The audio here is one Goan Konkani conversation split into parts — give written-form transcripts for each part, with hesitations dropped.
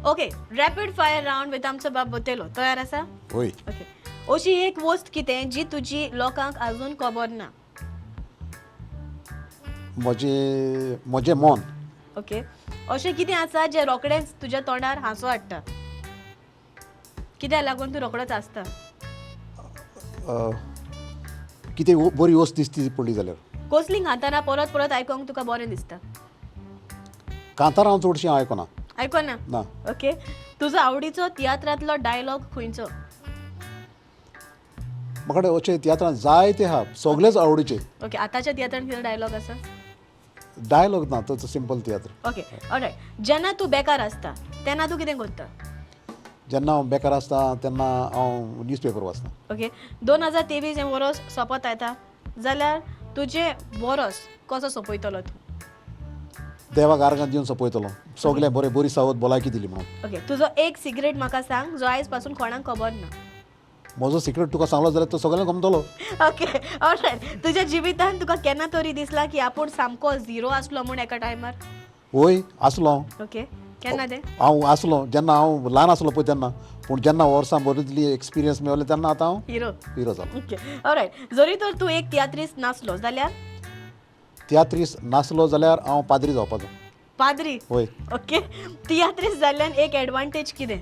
Okay, rapid fire round with आमचो बाब बोतेलो. तयार आसा? वय. ओके, अशी एक वस्त कितें जी तुजी लोकांक अजून खबर ना? म्हजें म्हजें मन. ओके, अशें कितें आसा जें रोखडेंच तुज्या तोंडार हांसो हाडटा? कित्याक लागून तूं रोखडोच हांसता? कितें बरी वस्त दिसती पडली जाल्यार. कसली कांतारां परत परत आयकोंक तुका बरें दिसता? कांतारां हांव चडशीं आयकना. आयकना? ना. ओके, तुजो आवडीचो तियात्रांतलो डायलॉग खंयचो? म्हाका अशे तियात्रां जायते आहा, सगळेच आवडीचे. ओके, आतांच्या तियात्रान कितें डायलॉग आसा? डायलॉग ना, तो सिंपल तियात्र. ओके, ऑलरायट, जेन्ना तूं बेकार आसता तेन्ना तूं कितें करता? जेन्ना हांव बेकार आसता तेन्ना हांव न्यूज पेपर वाचता. ओके, 2023 हें वरोस सोंपत येता जाल्यार तुजें वरोस कसो सोंपयतलो तूं? देवाक आर्गां दिवन सोंपयतलो, सगळें बरें, बरी सावत भलायकी दिली म्हणून. ओके, तुजो एक सिगरेट म्हाका सांग जो आयज पासून कोणाक खबर ना. म्हजो सिक्रेट तुका सांगलो जाल्यार तो सगळ्यांक गमतलो. ओके, ऑलरायट, तुज्या जिवितान तुका केन्ना तरी दिसला की आपूण सामको झिरो आसलो म्हूण एका टायमार? वय, आसलो हांव. ओके, केन्ना तें? हांव आसलो जेन्ना हांव ल्हान आसलो पळय तेन्ना, पूण जेन्ना वर्सां बरी एक्सपिरियन्स मेळ्ळो तेन्ना आतां हांव हिरो. हिरो जालो. ओके, ऑलरायट, जरी तर तूं एक तियात्रीस्त नासलो जाल्यार? तियात्रीस नासलो जाल्यार हांव पाद्री जावपाचो. पाद्री? वय. ओके, तियात्रीस्त जाल्ल्यान एक एडवांटेज कितें?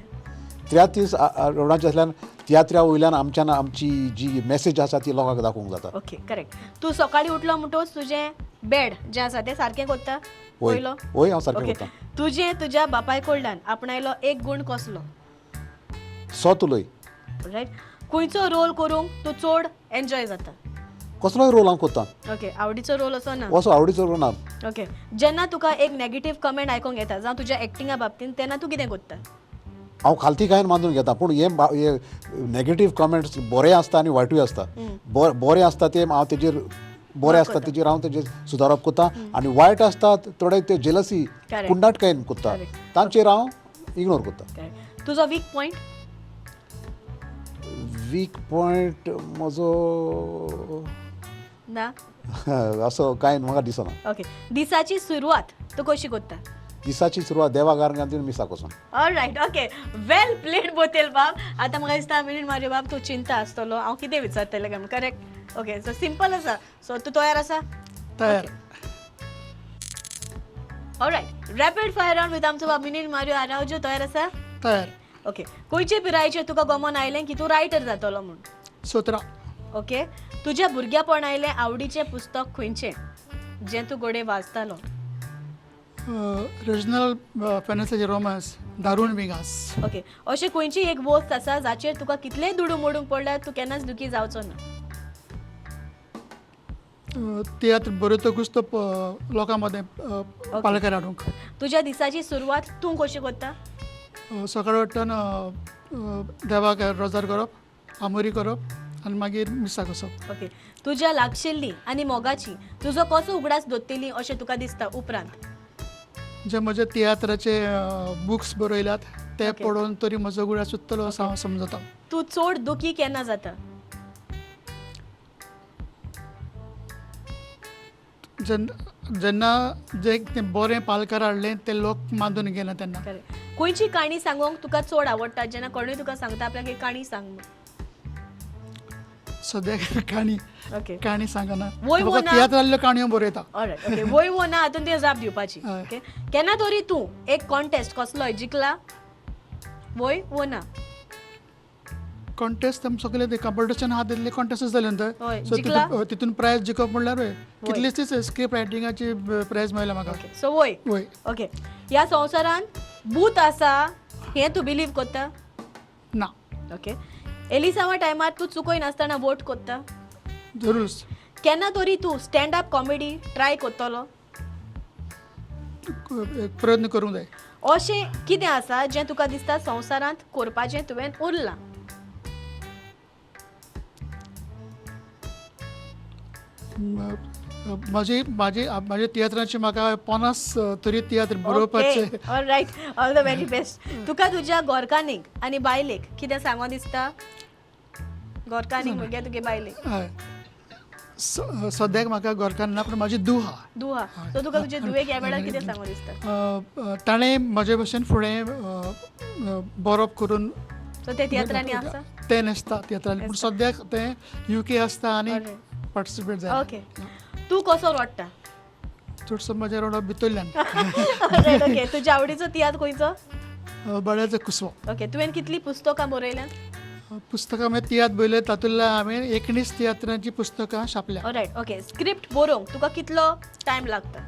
तियात्रीस रोडाचे आसल्यान तियात्रा वयल्यान आमच्यान आमची जी मॅसेज आसा ती लोकांक दाखोवंक जाता. Okay, correct. तूं सकाळीं उठलो म्हणटकच तुजें बेड जें आसा तें सारकें करता? वय. पयलो? वय, हांव सारकें ओके करता. तुजें तुज्या बापाय कडल्यान आपणायलो एक गूण कसलो? सत उलय. रायट, खंयचो रोल करूंक तूं चड एन्जॉय जाता? कसलोय रोल हांव करता. ओके, आवडीचो रोल असो ना? असो आवडीचो रोल ना. ओके, जेन्ना तुका एक नेगेटीव कमेंट आयकोंक येता जावं तुज्या एक्टिंगा बाबतीन तेन्ना तूं कितें करता? हांव खालती कांय मानून घेता, पूण हे हे नेगेटीव कमेंट्स बरे आसता आनी वायटूय आसता. बरें आसता ते हांव तेजेर बरें आसता तेजेर हांव तेजेर सुदारप करता आनी वायट आसता थोडे ते जेलसी कुंडाटकायेन करता, तांचेर हांव इग्नोर करता. Correct. तुजो वीक पॉयंट? वीक पॉयंट म्हजो ना? असो कांय म्हाका दिसना. ओके, दिसाची सुरवात तूं कशी करता? दिसाची सुरवात देवाक आर्गां दिवन मिसाक वचून. Alright, okay, well played Botel बाब. आतां म्हाका दिसता मिनीट मारयो बाब तूं चिंता आसतलो हांव कितें विचारतलें काय. करेक्ट. ओके, सो सिंपल आसा. सो तूं तयार आसा? तयार. Alright, rapid fire round with आमचो बाब मिनीट मारयो आरावजो. तयार आसा? तयार. ओके, खंयचे पिरायेचेर तुका गमोन आयलें की तूं रायटर जातलो म्हूण? 17. ओके, तुज्या भुरग्यापण आयलें आवडीचें पुस्तक खंयचें जें तूं घडये वाचतालो? रिजनल फॅनसाचे रोमांस दारुण विंगास. ओके, अशें खंयची एक वस्त आसा जाचेर तुका कितलेय दुडू मोडूंक पडल्यार तूं केन्नाच दुखी जावचो ना? तियात्र बरयतकूच तो लोकां मदें पालकार हाडूंक. तुज्या दिसाची सुरवात तूं कशी करता? सकाळी उठ्ठन देवाक रोजार करप, आमोरी करप आनी मागीर मिसाक वचप. ओके, तुज्या लागशिल्ली आनी मोगाची तुजो कसो उगडास दोत्तली अशें तुका दिसता उपरांत? जे म्हजे तियात्राचे बुक्स बरयल्यात ते Okay. पळोवन तरी म्हजो उगडास उरतलो असो हांव समजता. तूं चड दुखी केन्ना जाता? जेन्ना जेन्ना जें कितें बरें पालकार हाडलें तें लोक मानून घेना तेन्ना. करेक्ट. खंयची काणी सांगोंक तुका चड आवडटा जेन्ना कोणूय तुका सांगता आपल्याक एक काणी सांग म्हूण? सद्याक काणी ओके, काणी सांगना, वय फकत ना. तियात्रांतल्यो काणयो बरयता. ऑलरायट, ओके, वय वो ना हातून तुवें जाप दिवपाची. हय. ओके, केन्ना तरी तूं एक कॉन्टेस्ट कसलोय जिखला? वय वो ना? कॉन्टेस्ट आमी सगळे ते कॉम्पिटिशन आहा तितले कॉन्टेस्ट जाले हय, न्हय, सो जिखला? तितून प्रायज जिखप म्हणल्यार वय कितलीशीच स्क्रिप्ट रायटिंगाची प्रायज मेळ्ळ्या म्हाका. ओके, सो वय. वय. ओके, ह्या संवसारांत भूत आसा हें तूं बिलीव करता? ना. ओके, एलिसांवा टायमार तूं चुकय नासतना वोट करता? जरूर. केन्ना तरी तूं स्टँड अप कॉमेडी ट्राय करतलो? एक प्रयत्न करूंक जाय. अशें कितें आसा जें तुका दिसता संवसारांत करपाचें तुवें उरलां? म्हजी म्हाजी म्हाजे तियात्राची म्हाका 50 तरी तियात्र बरोवपाचे. Alright, all the very best. तुका तुज्या गोरकानीक आनी बायलेक कितें सांगो दिसता? गोरकानीक म्हणजे तुगे बायलेक. हय. सद्याक म्हाका घरकान्न ना, पूण म्हाजी धूव आहा. दुहा. सो तुका तुजे धुवेक ह्या वेळार कितें सांगू दिसता? अ, अ, ताणें म्हजे भशेन फुडें बरोवप करून. सो ते तियात्रांनी आसा? तें नासता तियात्रांनी, पूण सद्याक तें युके आसता आनी पार्टिसिपेट जाता. ओके, तूं कसो रडटा? चडसो म्हजें रडप भितरल्यान. ओके, तुज्या आवडीचो तियात्र खंयचो? बळ्याचो कुसवो. ओके, तुवें कितलीं पुस्तकां बरयल्यात? पुस्तकां म्हणजे तियात्र बरयले, तातूंतल्या हांवें 19 तियात्रांची पुस्तकां छापल्या. रायट, ओके, स्क्रिप्ट बरोवंक तुका कितलो टायम लागता?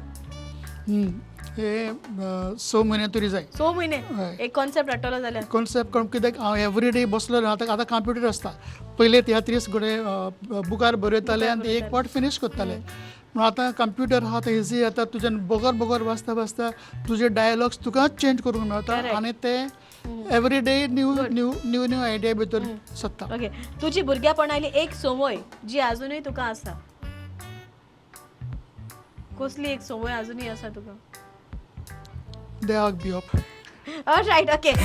हे 6 म्हयने तरी जाय. 6 म्हयने? हय. एक कॉन्सेप्ट हाडटलो जाल्यार? कॉन्सेप्ट करून, कित्याक हांव एवरी डे बसलो ना. आतां आतां कंप्युटर आसता. पयले तियात्रीस घडये बुकार बरयताले आनी ते एक फावट फिनीश करताले, पूण आतां कंप्युटर आहा, आतां इजी जाता. तुज्यान बगर बगर वाचता वाचता तुजे डायलॉग्स तुकाच चेंज करूंक मेळटा आनी ते every day new new new new idea भितर सोदता. ओके, तुजी भुरग्यापणाली एक संवय जी अजुनूय तुका आसा, कसली एक संवय अजुनूय आसा तुका? देवाक भिवप. Right, okay.